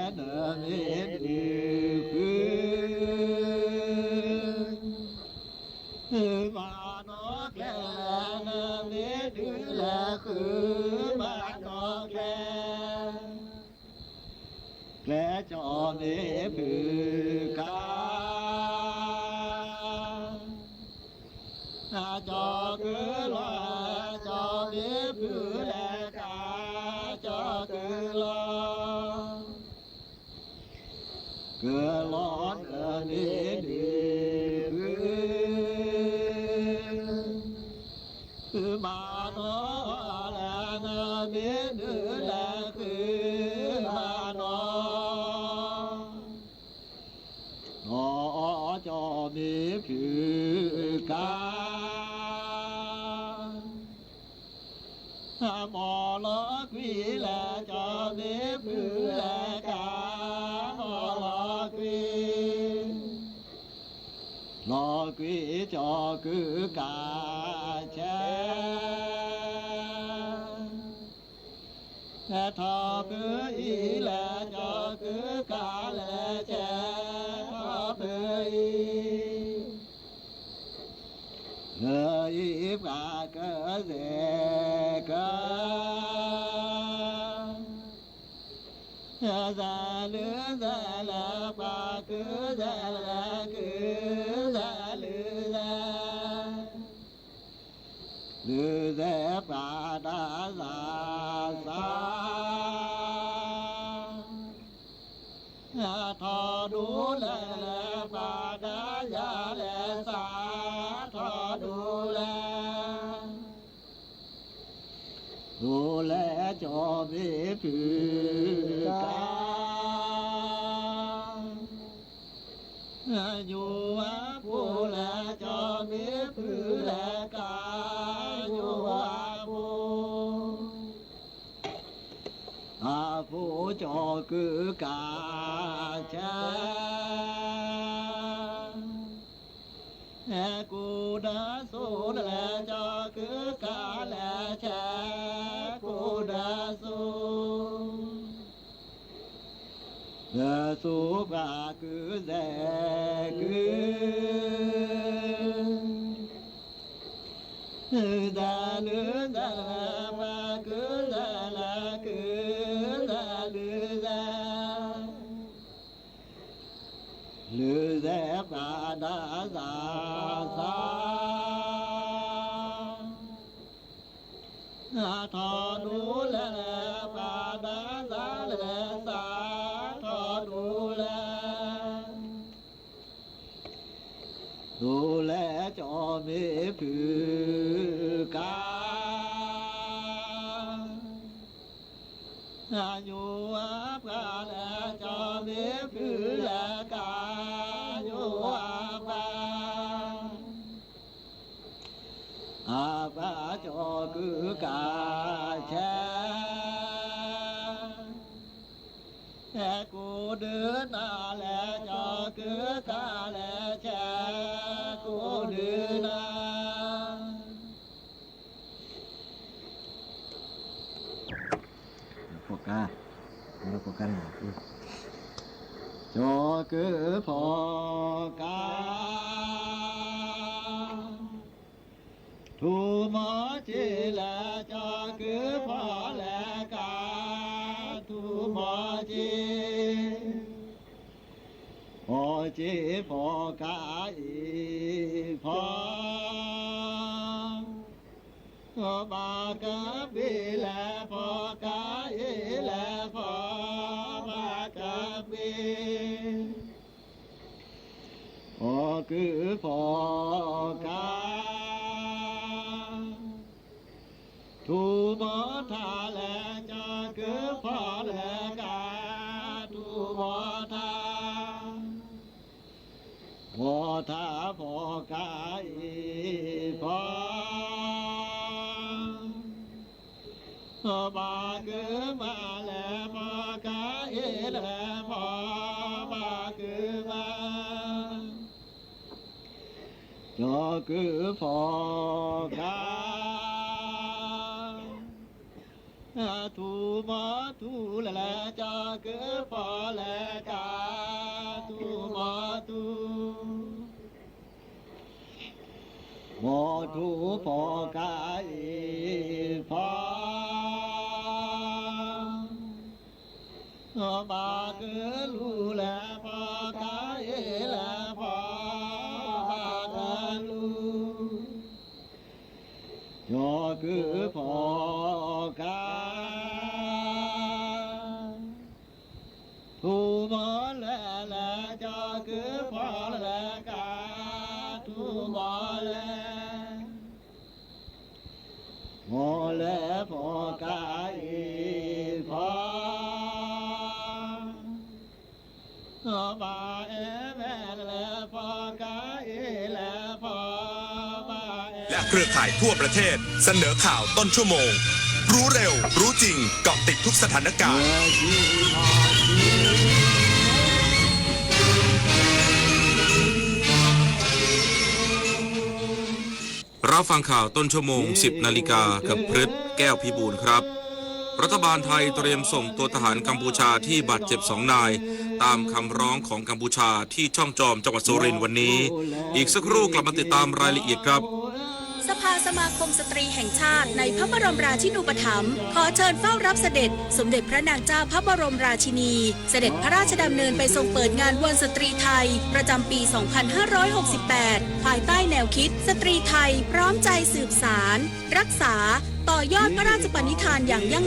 ကဟဲ နမ့ၢ်ဒုးဃု မၤနီၣ်ကျဲ, နမ့ၢ်ဒုးလဲၤဃု မၤနီၣ်ကျဲ, ကျဲကၠီမ့ၢ်ဖုကါ ကၠီကလီၤ, ကၠီမ့ၢ်ဖုလဲၣ်ကါ, ကၠီကလီၤ, ကလီၤနမ့ၢ်ဒုးဃု မၤနီၣ်လဲၣ်, နမ့ၢ်ဒုးလဲၤဃု မၤနီၣ် နီၣ်ကၠီမ့ၢ်ဖုကါ, မီၢ်လီၤကွံာ်လဲၣ်, ကၠီမ့ၢ်ဖုလဲၣ်ကါ, မီၢ်လီၤကွံာ် လီၤကွံာ်ကၠီကုကါဆဲး, ထီၣ်ဖုအံၤလဲၣ်, ကၠီကုကါလဲၣ်ဆဲး, ထီၣ်ဖုအံၤ လၢအံၤပှၤကစဲးက စဲးလုၢ်စဲးလဲၣ်, ပှၤကုစဲးလဲၣ်, ကုစဲးလုၢ်စဲး, လုၢ်စဲးပှၤဒါစၢ်စၢ်, ထီၣ်ဒိၣ်လဲၣ်, ပှၤဒါယၤလဲၣ်စၢ်, ထီၣ်ဒိၣ်လဲၣ် ဒိၣ်လဲၣ်ကၠီမ့ၢ်ဖုကါ, ညိအဖိလဲၣ်, ကၠီမ့ၢ်ဖုလဲၣ်ကါ, ညိအဖိ အဖိကၠီကုကါဆဲး, ကိးဒၢစိလဲၣ်, ကၠီကုကါလဲၣ်ဆဲး, ကိးဒၢစိ ဒၢစိပှၤကုစဲးကု စဲးလုၢ်စဲးလဲၣ်, ပှၤကုစဲးလဲၣ်, ကုစဲးလုၢ်စဲး, လုၢ်စဲးပှၤဒါစၢ်စၢ်, ထီၣ်ဒိၣ်လဲၣ်, ပှၤဒါစၢ်လဲၣ်စၢ်, ထီၣ်ဒိၣ်လဲၣ် ဒိၣ်လဲၣ်ကၠီမ့ၢ်ဖုကါ, ညိအပှၤလဲၣ်, ကၠီမ့ၢ်ဖုလဲၣ်ကါ, ညိအပှၤ အပှၤကၠီကုကါဆဲး, ကိးဒုးနၤလဲၣ်, ကၠီကုကါလဲၣ်ဆဲး, ကိးဒုးနၤ ဖီကါ, ဖီကါန့ၣ်, ကၠီကုဖီကါ, ထူမီၤက့ၤလဲၣ်, ကၠီကုဖီလဲၣ်ကါ, ထူမီၤက့ၤ, ဖီက့ၤဖီကါအံၤဖီ ဘၣ်ကပ့ၤလဲၣ်, ဖီကါအံၤလဲၣ်ဖီ, ဘၣ်ကပ့ၤ, ဖီကုဖီကါ အံၤဖီ မၤကမၣ်လဲၣ် မၤကအ့လဲၣ် မၤ မၤကမၣ် ကၠီၤကုဖီကါ ထူမီထူလဲၣ်လဲၣ် ကၠီၤကုဖီလဲၣ်ကါ ထူမီထူ မီထူဖီကါအံၤဖီ မၤကလူလဲၣ် ဖီကါအ့လဲၣ် ဖီ မၤကလူ ကၠီၤကုဖီကါ ထူမီလဲၣ်လဲၣ် ကၠီၤကုဖီလဲၣ်ကါ ထူမီလဲၣ် မီလဲၣ်ဖီကါအံၤဖီ မၤအဲၣ်မဲာ်လဲၣ် ဖီကါအ့လဲၣ် ဖီ မၤအဲၣ် และเครือข่ายทั่วประเทศเสนอข่าวต้นชั่วโมง รู้เร็ว รู้จริง เกาะติดทุกสถานการณ์ รับฟังข่าวต้นชั่วโมง สิบนาฬิกา กับพฤษ แก้วพิบูลครับ รัฐบาลไทยเตรียมส่งตัวทหารกัมพูชาที่บาดเจ็บสองนาย ตามคำร้องของกัมพูชาที่ช่องจอมจังหวัดสุรินทร์วันนี้ อีกสักครู่กลับมาติดตามรายละเอียดครับ สภาสมาคมสตรีแห่งชาติในพระบรมราชินูปถัมภ์ ขอเชิญเฝ้ารับเสด็จสมเด็จพระนางเจ้าพระบรมราชินี เสด็จพระราชดำเนินไปทรงเปิดงานวันสตรีไทย ประจำปี สองพันห้าร้อยหกสิบแปด ภายใต้แนวคิด สตรีไทยพร้อมใจสืบสาน รักษา ต่อยอดพระราชปณิธานอย่างยั่ง